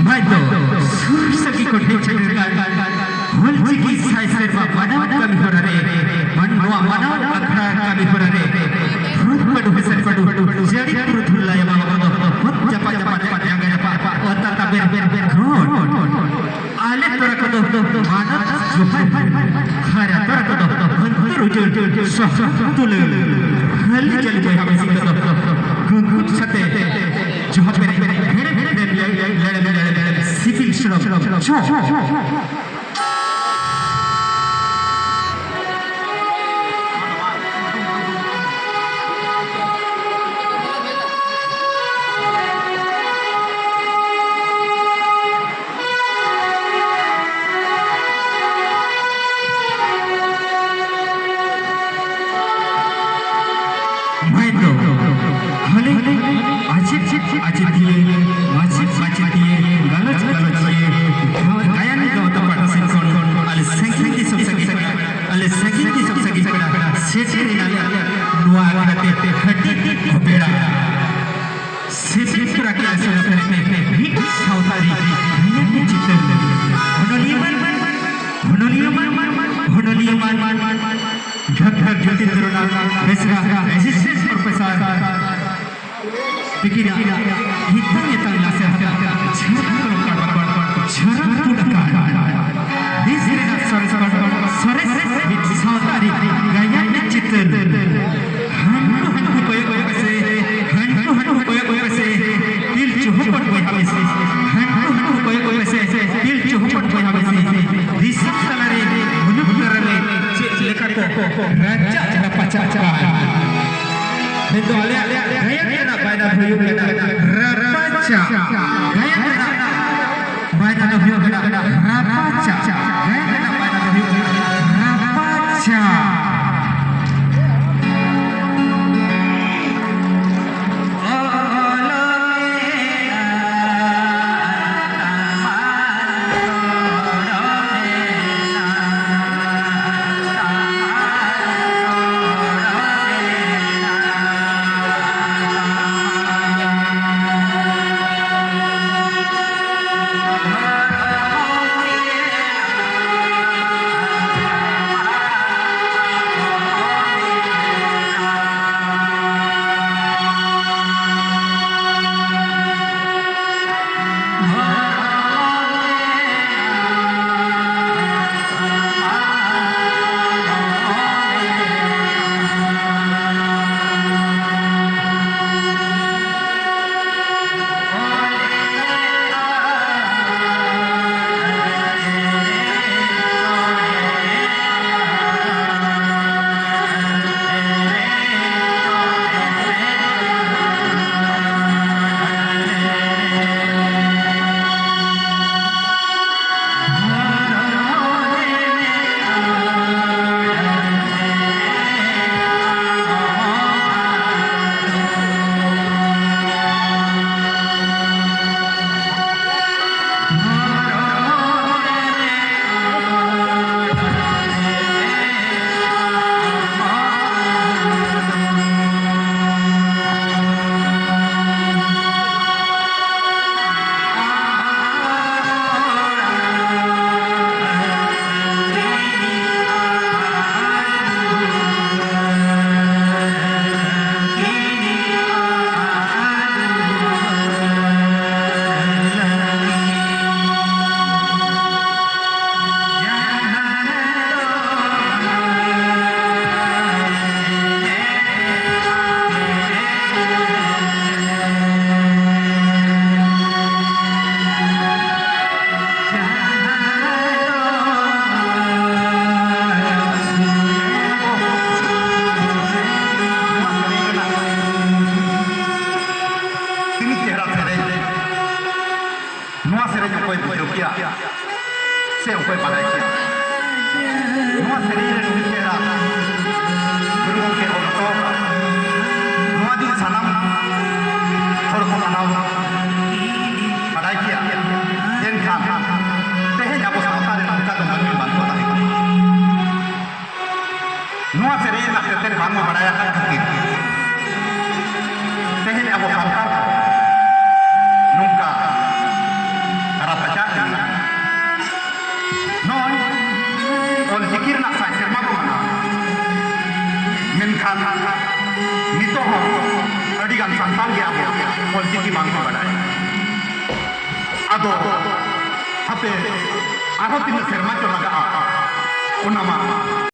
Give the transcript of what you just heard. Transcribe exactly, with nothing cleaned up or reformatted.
ᱢᱟᱭ ᱫᱚ ᱥᱩᱨ ᱥᱟᱺᱜᱤᱧ ᱠᱚ ᱴᱷᱮᱱ ᱥᱮᱴᱮᱨ ᱠᱟᱱ ᱚᱞᱪᱤᱠᱤ ᱥᱟᱭ ᱥᱮᱨᱢᱟ ᱢᱟᱱᱟᱣ ᱠᱟᱹᱢᱤ ᱦᱚᱨᱟ ᱨᱮ, ᱢᱟᱱ-, ᱱᱚᱣᱟ ᱢᱟᱱᱟᱣ ᱟᱠᱷᱲᱟ ᱠᱟᱹᱢᱤ ᱦᱚᱨᱟ ᱨᱮ ᱯᱷᱩᱨᱩᱱ ᱯᱟᱹᱰᱩ ᱦᱮᱥᱮᱱ ᱯᱟᱹᱰᱩ ᱡᱟᱹᱲᱤ ᱯᱩᱨᱩᱫᱷᱩᱞ ᱞᱟᱭᱟ ᱵᱟᱵᱟ ᱠᱚᱫᱚ ᱚᱛ ᱪᱟᱯᱟ ᱪᱟᱯᱟ ᱡᱟᱸᱜᱟ ᱨᱟᱯᱟᱜ ᱚᱛ ᱛᱟᱵᱮᱨ ᱵᱮᱨ ᱠᱷᱚᱱ ᱟᱞᱮ ᱛᱚᱨᱟ ᱠᱚᱫᱚ ᱢᱟᱱᱚᱛ ᱡᱚᱦᱟᱨ, ᱠᱷᱟᱨᱟ ᱛᱚᱨᱟ ᱠᱚᱫᱚ ᱚᱱᱛᱚᱨ ᱩᱡᱟᱹᱲ ᱥᱚᱦᱚᱫ ᱫᱩᱞᱟᱹᱲ, ᱦᱟᱹᱞᱤ ᱡᱟᱹᱞᱤ ᱵᱚᱭᱦᱟ ᱢᱤᱥᱤ ᱠᱚᱫᱚ ᱜᱩᱱᱜᱩᱱ ᱥᱟᱛᱮ ᱡᱚᱦᱟᱨ ᱯᱮᱨᱮᱡ ᱦᱮᱲᱮᱢ ᱦᱮᱲᱮᱢ ᱞᱮᱲᱮᱢ ᱞᱮᱲᱮᱢ ᱥᱤᱵᱤᱞ ᱥᱚᱲᱚᱢ ᱡᱚ᱾ ᱢᱮᱱᱫᱚ ᱦᱟᱹᱞᱤ ᱟᱪᱮᱫ ᱟᱪᱮᱫᱤᱭᱟᱹ, ᱢᱟᱪᱮᱫ ᱢᱟᱪᱮᱫᱤᱭᱟᱹ, ᱜᱟᱞᱚᱪ ᱜᱟᱞᱚᱪᱤᱭᱟᱹ, ᱜᱟᱭᱟᱱ ᱜᱟᱶᱛᱟ ᱯᱟᱦᱴᱟ ᱥᱮᱫ ᱠᱷᱚᱱ ᱟᱞᱮ ᱥᱟᱺᱜᱤᱧ ᱫᱤᱥᱚᱢ ᱥᱟᱺᱜᱤᱧ ᱯᱮᱲᱟ, ᱟᱞᱮ ᱥᱟᱺᱜᱤᱧ ᱫᱤᱥᱚᱢ ᱥᱟᱺᱜᱤᱧ ᱯᱮᱲᱟ ᱥᱮᱴᱮᱨ ᱮᱱᱟᱞᱮ ᱱᱚᱣᱟ ᱟᱠᱷᱲᱟ ᱛᱮ ᱦᱟᱹᱴᱤᱧ ᱦᱚᱯᱮᱲᱟ᱾ ᱥᱮᱪᱮᱫ ᱛᱚᱨᱟ ᱠᱮᱫᱟ ᱥᱟᱱᱟᱢ ᱠᱚ ᱢᱤᱫ ᱥᱟᱶᱛᱟ ᱨᱮ ᱢᱤᱫ ᱪᱤᱛᱟᱹᱨ᱾ ᱚᱱᱚᱞᱤᱭᱟᱹ ᱢᱟᱱ, ᱚᱱᱚᱞᱤᱭᱟᱹ ᱢᱟᱱ, ᱚᱱᱚᱞᱤᱭᱟᱹ ᱢᱟᱱ, ᱰᱟᱠᱛᱟᱨ ᱡᱳᱛᱤᱱᱫᱨᱚᱱᱟᱛᱷ ᱵᱮᱥᱨᱟ, ᱮᱥᱤᱥᱴᱮᱱᱴ ᱯᱨᱚᱯᱷᱮᱥᱚᱨ, ᱛᱤᱠᱤᱱᱟᱜ ᱢᱤᱫᱴᱟᱝ ᱢᱤᱫᱴᱟᱝ ᱞᱟᱥᱮᱨ ᱦᱟᱛᱟᱣ ᱡᱷᱟᱲᱠᱷᱚᱸᱰ ᱠᱟᱲᱵᱟ ᱠᱷᱚᱱ ᱡᱷᱟᱨᱟᱢ ᱛᱩᱫ ᱟᱠᱟᱱ ᱫᱮᱥ ᱨᱮᱱᱟᱜ ᱥᱚᱨᱮᱥ ᱠᱷᱚᱱ ᱥᱚᱨᱮᱥ ᱢᱤᱫ ᱥᱟᱶᱛᱟ ᱨᱮ ᱜᱟᱭᱟᱱ ᱨᱮ ᱪᱤᱛᱟᱹᱨ᱾ ᱦᱟᱱᱠᱩ ᱦᱟᱱᱠᱩ ᱠᱚᱭᱚᱜ ᱠᱚᱭᱚᱜ ᱯᱮᱥᱮ, ᱦᱟᱱᱠᱩ ᱦᱟᱱᱠᱩ ᱠᱚᱭᱚᱜ ᱠᱚᱭᱚᱜ ᱯᱮᱥᱮ, ᱯᱤᱞᱪᱩ ᱦᱚᱯᱚᱱ ᱵᱚᱭᱦᱟ ᱵᱮᱥᱤ, ᱦᱟᱱᱠᱩ ᱦᱟᱱᱠᱩ ᱠᱚᱭᱚᱜ ᱠᱚᱭᱚᱜ ᱯᱮᱥᱮ, ᱯᱤᱞᱪᱩ ᱦᱚᱯᱚᱱ ᱵᱚᱭᱦᱟ ᱵᱮᱥᱤ, ᱫᱤᱥᱚᱢ ᱛᱟᱞᱟᱨᱮ ᱢᱩᱞᱩᱠ ᱛᱟᱞᱟᱨᱮ ᱪᱮᱫ ᱞᱮᱠᱟ ᱠᱚ ᱨᱟᱪᱟᱜ ᱨᱟᱯᱟᱪᱟᱜ ᱠᱟᱱ᱾ ᱢᱮᱱᱫᱚ ᱟᱞᱮᱭᱟᱜ ᱜᱟᱭᱟᱱ ᱨᱮᱱᱟᱜ ᱵᱟᱭᱱᱟ ᱫᱚ ᱦᱩᱭᱩᱜ ᱠᱟᱱᱟ ᱨᱟᱯᱟᱪᱟᱜ᱾ ᱜᱟᱭᱟᱱ ᱨᱮᱱᱟᱜ ᱵᱟᱭᱱᱟ ᱫᱚ ᱦᱩᱭᱩᱜ ᱠᱟᱱᱟ ᱨᱟᱯᱟᱪᱟᱜ᱾ ᱜᱟᱭᱟᱱ ᱨᱮᱱᱟᱜ ᱵᱟᱭᱱᱟ ᱫᱚ ᱦᱩᱭᱩᱜ ᱠᱟᱱᱟ ᱨᱟᱯᱟᱪᱟᱜ᱾ ᱚᱠᱚᱭ ᱵᱩᱡᱷᱟᱹᱣ ᱠᱮᱭᱟ ᱥᱮ ᱚᱠᱚᱭ ᱵᱟᱲᱟᱭ ᱠᱮᱭᱟ? ᱱᱚᱣᱟ ᱥᱮᱨᱮᱧ ᱨᱮ ᱱᱩᱱᱟᱹᱜ ᱪᱮᱦᱨᱟ ᱜᱩᱨᱩ ᱜᱚᱢᱠᱮ ᱚᱞ ᱦᱚᱴᱚ ᱟᱠᱟᱫ, ᱱᱚᱣᱟ ᱡᱩᱫᱤ ᱥᱟᱱᱟᱢ ᱦᱚᱲ ᱠᱚ ᱢᱟᱱᱟᱣ ᱵᱟᱲᱟᱭ ᱠᱮᱭᱟ, ᱮᱱᱠᱷᱟᱱ ᱛᱮᱦᱮᱧ ᱟᱵᱚ ᱥᱟᱶᱛᱟ ᱨᱮ ᱱᱚᱝᱠᱟ ᱫᱚ ᱢᱟᱹᱱᱢᱤ ᱵᱟᱝ ᱠᱚ ᱛᱟᱦᱮᱸ ᱠᱚᱜᱼᱟ᱾ ᱱᱚᱣᱟ ᱥᱮᱨᱮᱧ ᱨᱮᱱᱟᱜ ᱛᱮᱛᱮᱫ ᱵᱟᱝ ᱵᱚ ᱵᱟᱲᱟᱭ ᱟᱠᱟᱫ ᱠᱷᱟᱹᱛᱤᱨ ᱛᱮᱦᱮᱧ ᱟᱵᱚ ᱥᱟᱱᱛᱟᱲ ᱠᱚ ᱱᱚᱝᱠᱟ ᱨᱟᱯᱟᱪᱟᱜ ᱠᱟᱱᱟ᱾ ᱱᱚᱜᱼᱚᱭ ᱚᱞ ᱪᱤᱠᱤ ᱨᱮᱱᱟᱜ ᱥᱟᱭ ᱥᱮᱨᱢᱟ ᱵᱚ ᱢᱟᱱᱟᱣ, ᱢᱮᱱᱠᱷᱟᱱ ᱱᱤᱛᱚᱜ ᱦᱚᱸ ᱟᱹᱰᱤᱜᱟᱱ ᱥᱟᱱᱛᱟᱲ ᱜᱮ ᱟᱵᱚ ᱚᱞ ᱪᱤᱠᱤ ᱵᱟᱝ ᱠᱚ ᱵᱟᱲᱟᱭᱟ᱾ ᱟᱫᱚ ᱦᱟᱯᱮ ᱟᱨᱦᱚᱸ ᱛᱤᱱᱟᱹᱜ ᱥᱮᱨᱢᱟ ᱪᱚ ᱞᱟᱜᱟᱜᱼᱟ, ᱚᱱᱟ ᱢᱟ